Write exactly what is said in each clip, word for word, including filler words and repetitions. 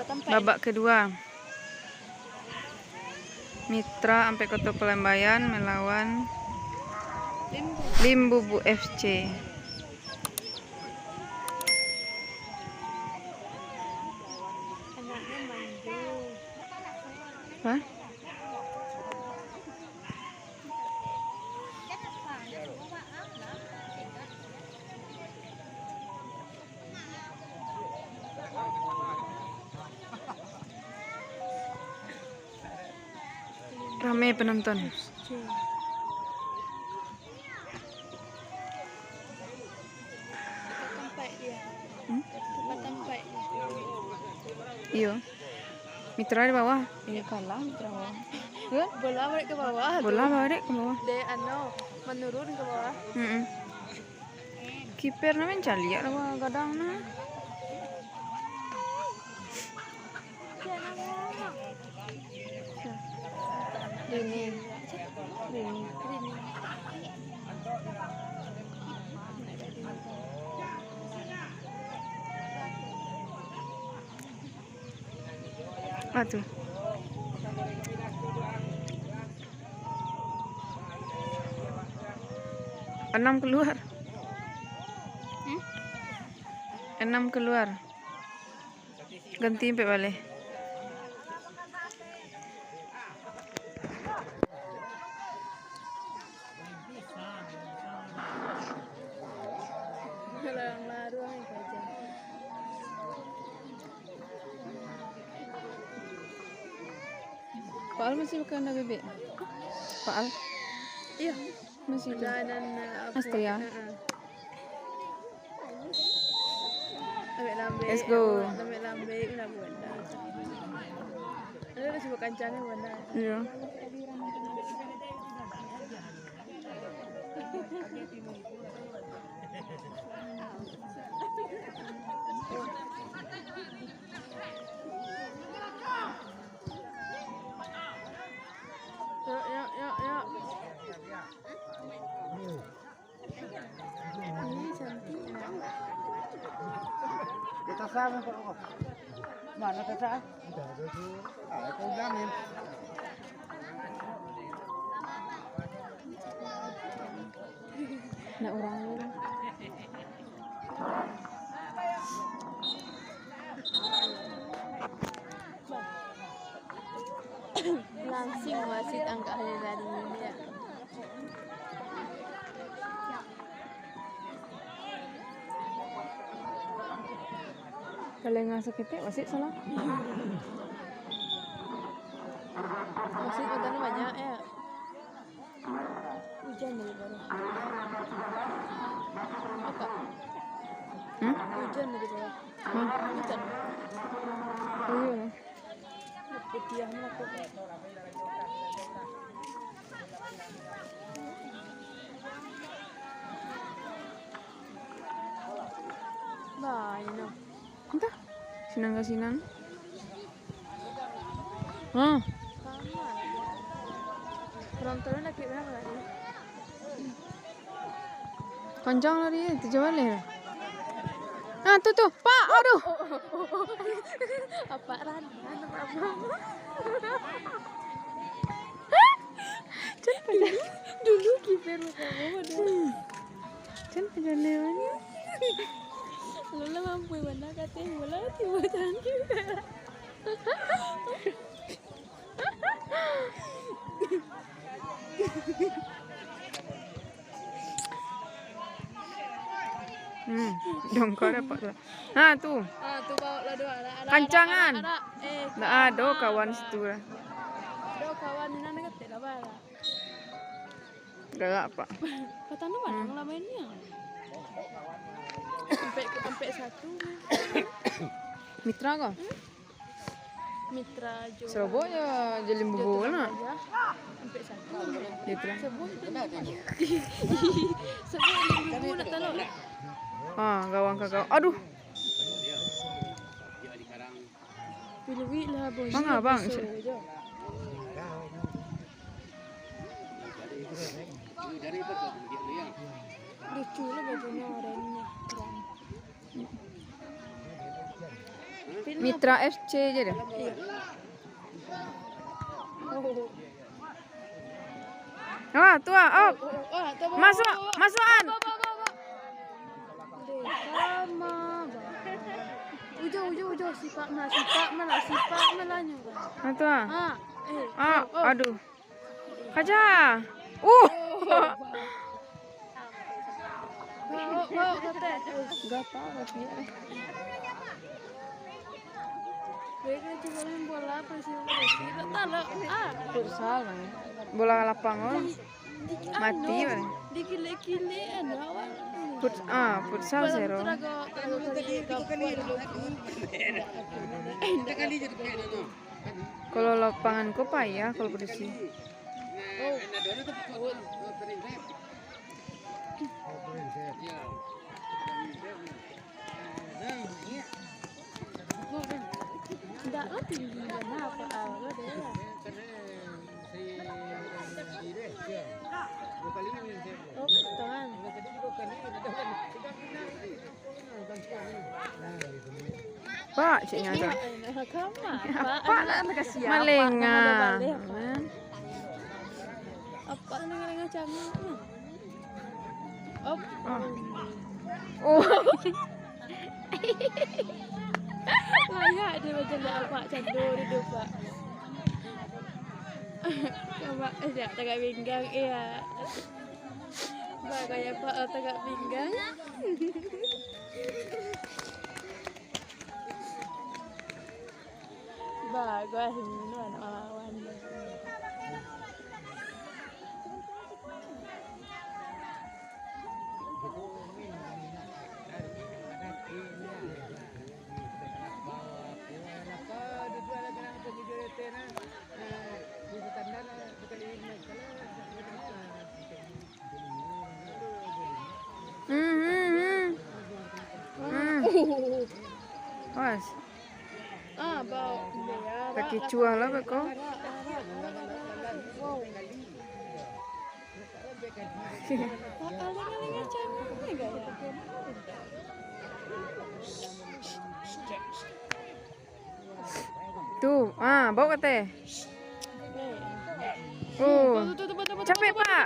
Babak kedua, Mitra Ampek Koto Palambayan melawan Lim Bubuk F C. Hah? Rame penonton. Hmm? Iyo. Mitra di bawah. Eh, kalah Mitra bawah. Kan? Bola balik ke bawah. Bola balik ke bawah. Dek, anu, menurun ke bawah. Mm-mm. Kiper nyo mancaliak lah gadang nah. Rini. Rini. Ah, tu. Anam keluar. Hmm? Anam keluar. Ganti ampek baleh. Pak Al masih bakana bebek? Pak Al? Iyo. Masih tu. Astria. Heeh. Let's go. Iyo. Yo, yo, yo, yo. Ih, cantik. Kita sama kok. Mana Tata? Ah, itu udah, men. Nak orang dulu. Langsing wasit angkak hari tadi ni, ya. Kalau ngasuh ketek, wasit salah. Wasit matan banyak, ya. Hujan dari bawah. Apa? Hmm? Hujan dari bawah. Hmm. Hujan. Oh, iyo lah. Putiah mah kok. Nah, ini. Entah. Sinan ka sinan. Ha. Penonton dah kek berapa lagi? Kancang lari, eh, tujuah baleh lah. Ah, tu, tu. Pak, aduh. Apa Ran? Ran apa? Can pajah. Dulu kiper pertama pada. Hmm. Can pajah lewat. Lalu mampu mana katanya bola tiba tangkis. Hmm, dongko dapat tu. Ha, tu. Ha, tu bawa lah dua. Arak, arak, kancangan. Arak, arak, arak. Eh, ndak ado kawan situ lah. Ado kawan nan ngetik lah, Bang. Galak, Pak. Patang tu mana lah mainnya? Sampai, sampai satu. Mitra kah? Hmm? Mitra jo Surabaya, jo Lim Bubuk nak. Sampai satu. Mitra. Sebut tu. Sebut Lim Bubuk nak tolong. Ha, gawang ka gawang. Aduh. Piluik lah, Bang. Manga, Bang? Lucu lah baju ni, oranye ni. Mitra F C je dah. Wah, tu ah, oh. Masuk, masukan. Ujo, ujo, ujo, sipak malah, sipak malah, sipak malah nyo. Nah, tu ah. Ah, eh, ah, oh, oh. Aduh. Kaja. Uh. Bawa, bawa, kata. Gatal rasanya. Baik, kita cuma main bola, apa sih? Kita tahu, ah. Futsal, man. Bola lapang, oh. Mati, anu, man. Dikilek-kilek, anu, awak. Futs-, ah, futsal, sero. Kalau lapangan ko payah kalau berisi. Ndak lah tinggi bana, apa, ah, deh. Oh, tangan. Pak, cik nyo tu. Apa nak kasih apa? Malenga. Apa nak dengar cangak? Op. Oh. Oh. Layak dia macam nak apa cando dia tu, Pak. Pak, eh, dak tagak pinggang, iya. Bah, kayak Pak, oh, tagak pinggang. Bagus, ini anak lawan. Hmm, hmm, hmm. Hmm. Awas. Takicuah lah beko. Tu, ah, bawa kateh. Oh. Capek, Pak.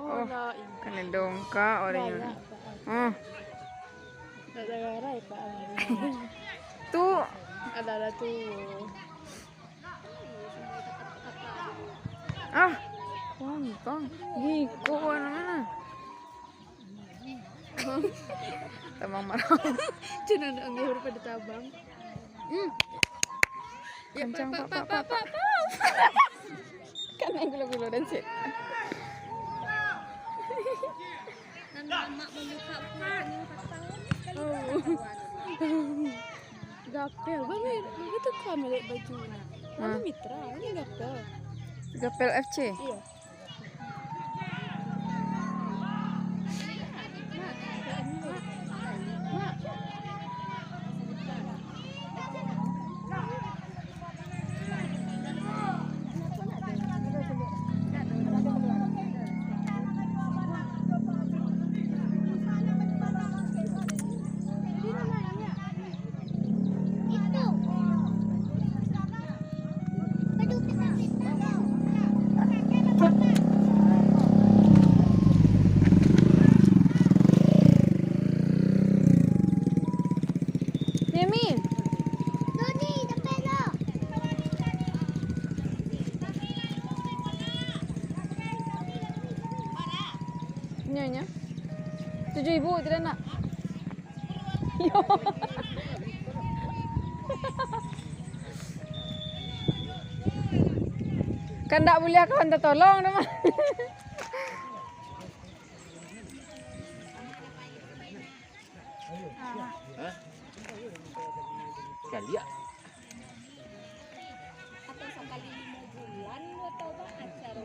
Oh, kanai dongkak orangnya. Oh. Tu. Adalah tu. Ah. Wah, ngikong. Ngikong mana? Tabang marah. Cina nak nggih pada tabang. Hmm. Ya, kencang, Pak, Pak, Pak, Pak, Pak. Kan main gulo-gulo dan sih. Nan mamak mambuka pulang yang patang. Oh. Gapel, baru, baru tu kan balik baju ni. Mana Mitra, ini gapel. Gapel F C? Iya. Mimi. Nyonya. Tujuh ribu tidak nak? Yo. Kan ndak buliah kawan tatolong tu mah. Hah? Kaliak. Atau sakali limo bulan lo tau bang acara.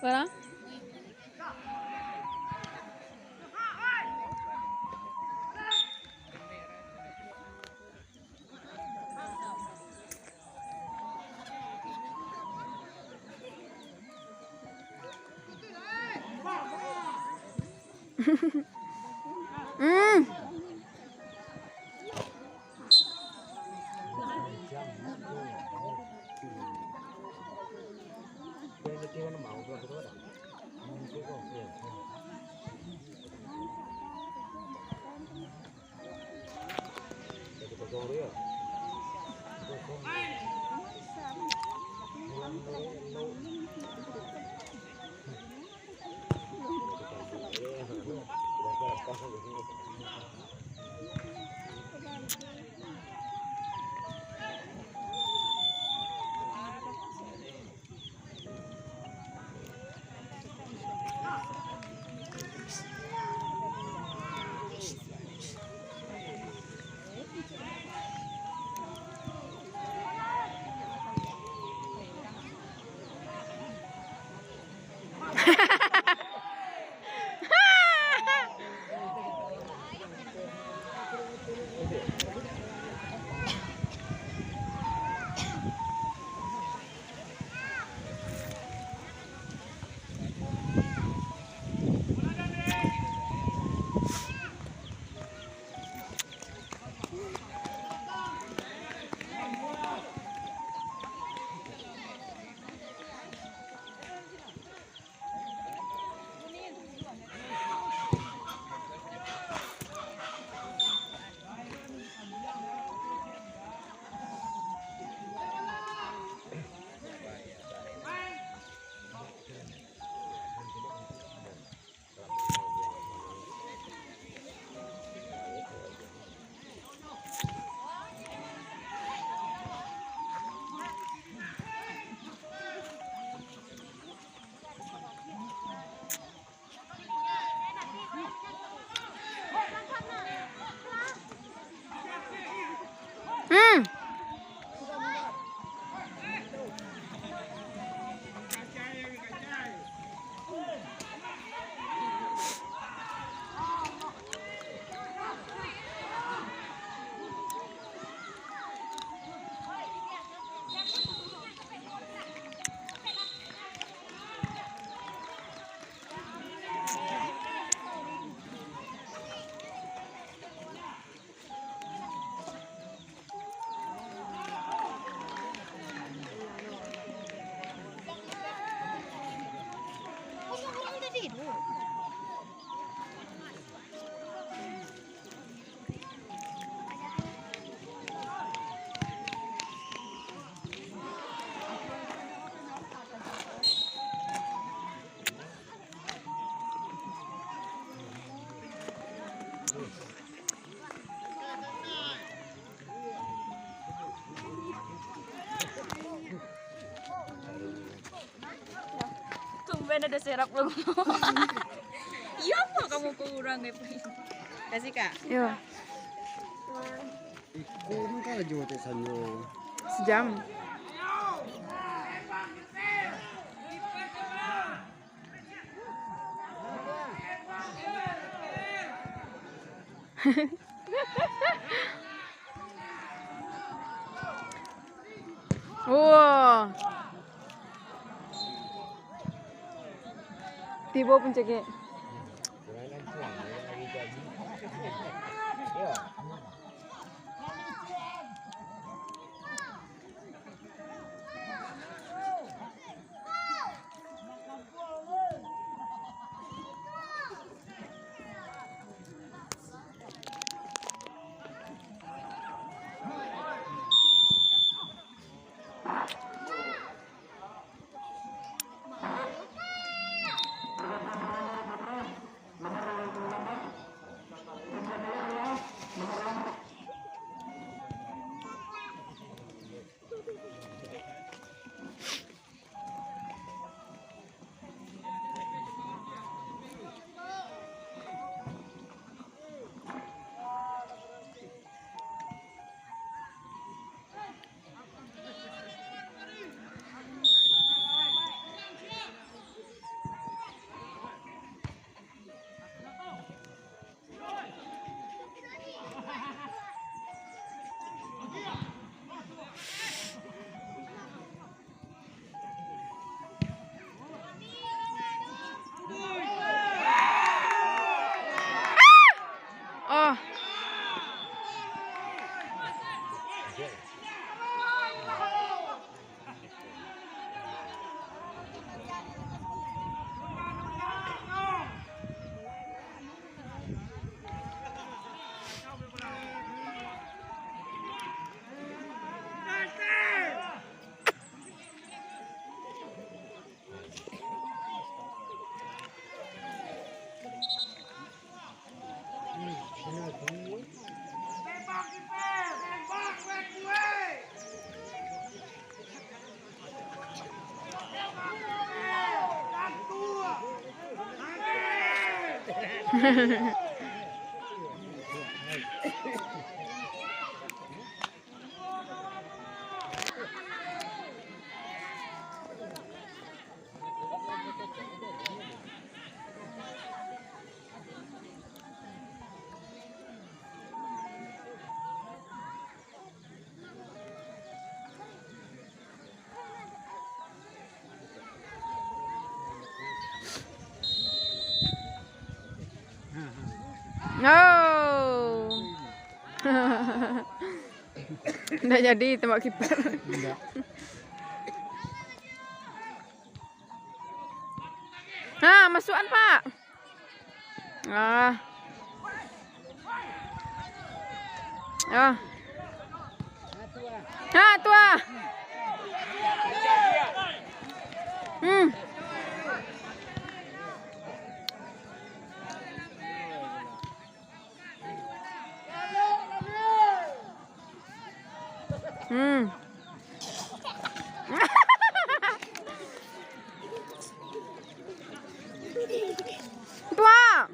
Orang? Hmm. Hmm. Tumben ado serap lo. Iyo, apo kamu kurang, eh? Kasih, Kak. Yo. Iko mah karajo tek sanyo. Sejam. Wah. Tibo puncaknyo. Oh. Ndak jadi tembak kiper. Ndak. Ha, masuakan, Pak. Ah. Ah. Ha, tu ah. Hmm. Hmm. Tua.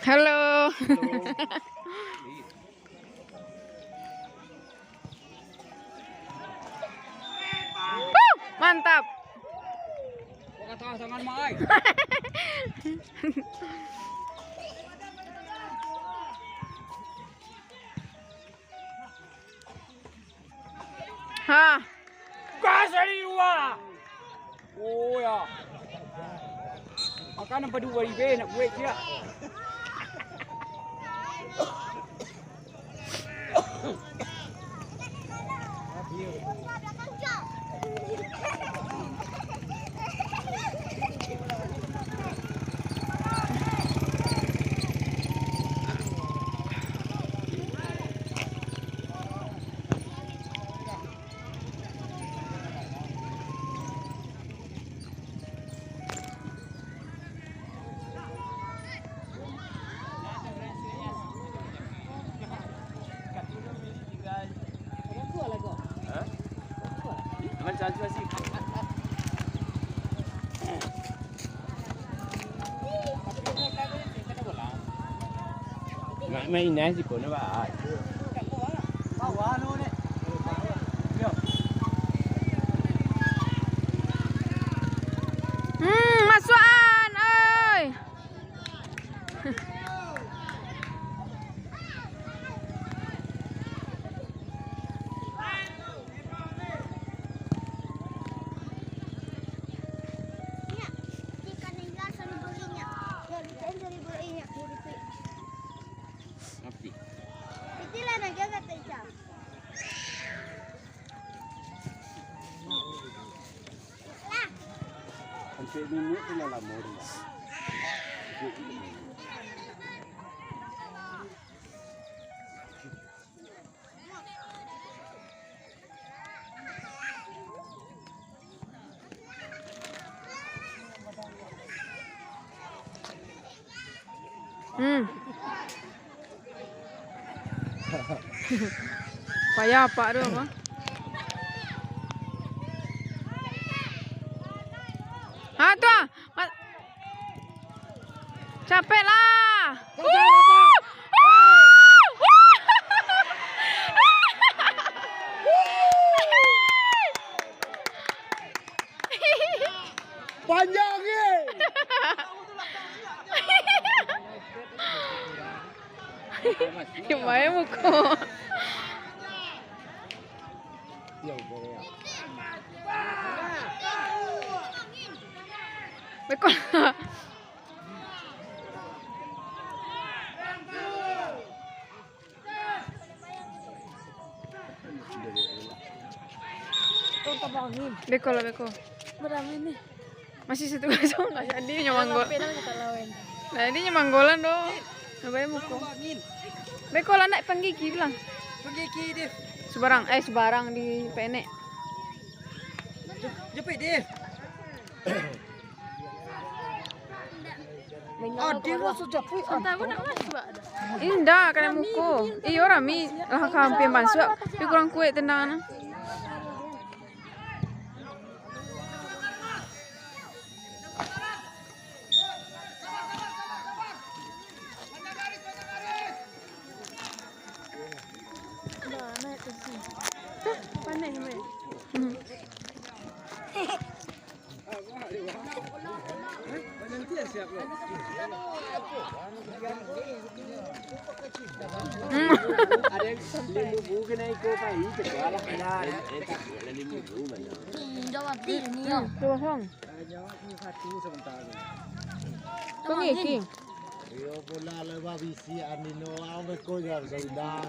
Halo. Huh, mantap. Ha. Kasari dua. Oh, ya. Makanan padu bari be nak buek siap. Mak mainan siko no, Pak. Hmm, masuakan, oi. Sampai minit tu lah lama tu lah. Hmm. Payah apak tu apa? Ha, tu ah. Ma-, capek lah. Panjang ni. Yang main muka. Beko. Beko lah, beko. Berapa ini? Masih satu kosong lah. Jadi nyo manggol. Lah, jadi nyo manggolan doh. Nampak muko. Beko lah nak panggiki bilang. Panggiki dia. Subarang, eh, subarang di penek. Jepit dia. Adi masuk japuik. Indak, kanai muko. Iyo, rami. Lah, ka hampir masuk. Tapi kurang kuat tendangan. Paneh, meh. Hmm. Kau ngiki. Iyo, bola lah babisi, Andino, awak beko je bisa undang.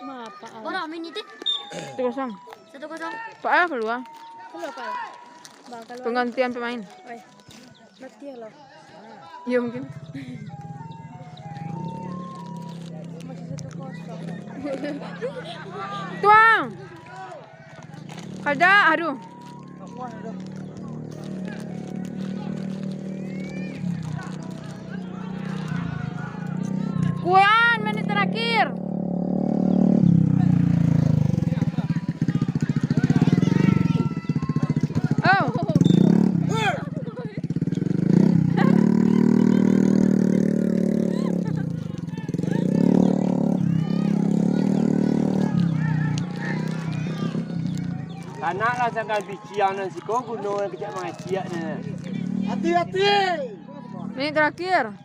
Maaf, Pak. Orang minit, eh? Satu kosong. Satu kosong. Pak Al keluar. Keluar, Pak Al. Bang, keluar. Penggantian pemain. Oi. Mati lah. Iya, mungkin. Masih satu kosong. Tuang! Kada, aduh. Kuan menit terakhir. Oh. Tanaklah sangkan piciang nan siko, guno nan kecek mangaciak nan. Hati-hati! Menit terakhir.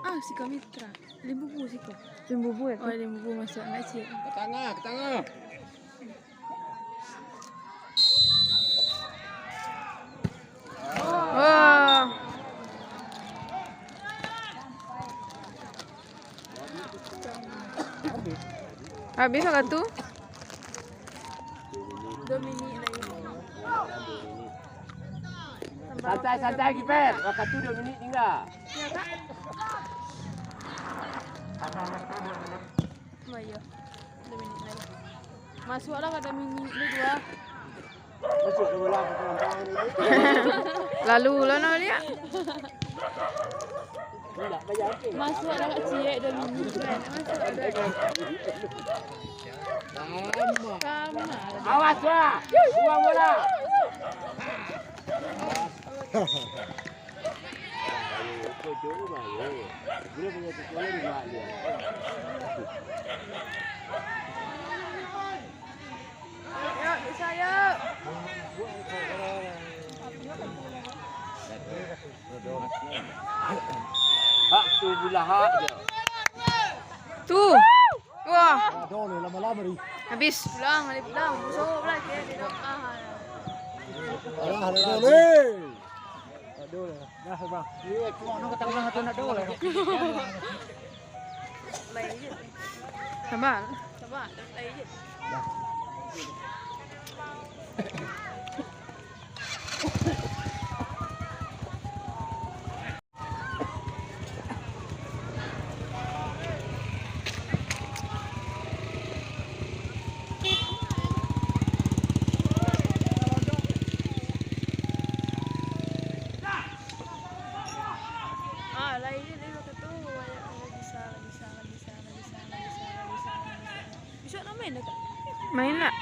Ah, si Kamitra. Limbubu siko. Limbubu ya? Oh, limbubu masuk mangaciak. Ke tangah, ke tangah. Wah. Habis wakatu? Dua minit lagi. Santai, santai, kiper. Wakatu dua minit tinggal. Ya, Kak. Oh, iya. Dua minit lagi. Masuaklah ka dua minit tu, dua. Masuak dulu lah, aku pelan-pelan dulu. Lalu lah nak baliak. Indak, bayar okey. Masuaklah ka ciek dua minit kan. Masuak dua. Sama. Sama. Awas lah. Buang bola. Yuk, bisa, yuk. Hak tu bulah hak je. Tu. Wah. Aduh, lama-lama ni. Habis. Pulang, balik pulang. Busuk pulang, dia, dia, ah. Alah, ada dole. Aduh, dah, Bang. Iya, cuma nak kata orang tu nak dole. Baik je. Sabar. Sabar, baik je. Ah, lain je dari waktu tu, banyak lagi bisa, lagi bisa, lagi bisa, lagi bisa, lagi bisa, lagi bisa, lagi bisa. Besok nak main dah tak? Main tak?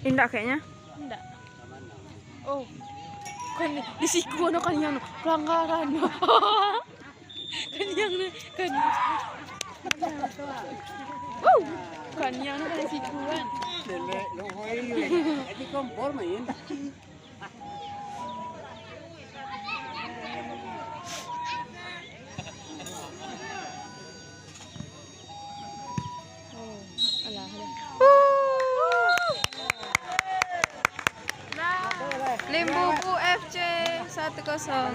Indak kayaknya. Indak. Oh. Kan di siku anu kan yang pelanggaran. Kan yang ni, kan. Oh, kan yang ni kan di siku kan. Lele, lo hoi, jadi kompor main. Oh, alah, alah. Limbubu F C satu kosong.